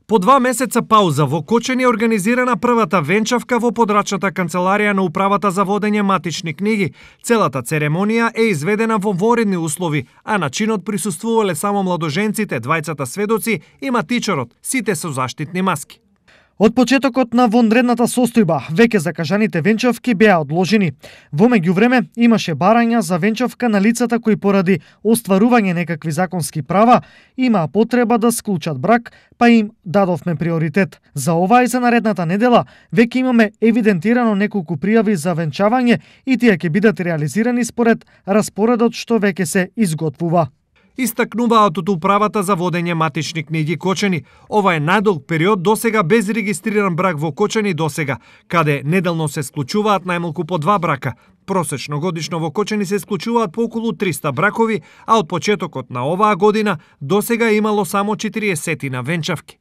По 2 месеца пауза во Кочани е организирана првата венчавка во подрачната канцеларија на Управата за водење матични книги. Целата церемонија е изведена во воредни услови, а на чинот присуствувале само младоженците, двајцата сведоци и матичарот, сите со заштитни маски. Од почетокот на вонредната состојба, веќе закажаните венчавки беа одложени. Во меѓувреме имаше барања за венчавка на лицата кои поради остварување некакви законски права имаа потреба да склучат брак, па им дадовме приоритет. За ова и за наредната недела веќе имаме евидентирано неколку пријави за венчавање и тие ќе бидат реализирани според распоредот што веќе се изготвува. Истакнуваат од Управата за водење матични книги Кочани. Ова е најдолг период досега без регистриран брак во Кочани досега, каде неделно се склучуваат најмалку по 2 брака. Просечно годишно во Кочани се склучуваат по околу 300 бракови, а од почетокот на оваа година досега е имало само 40 венчавки.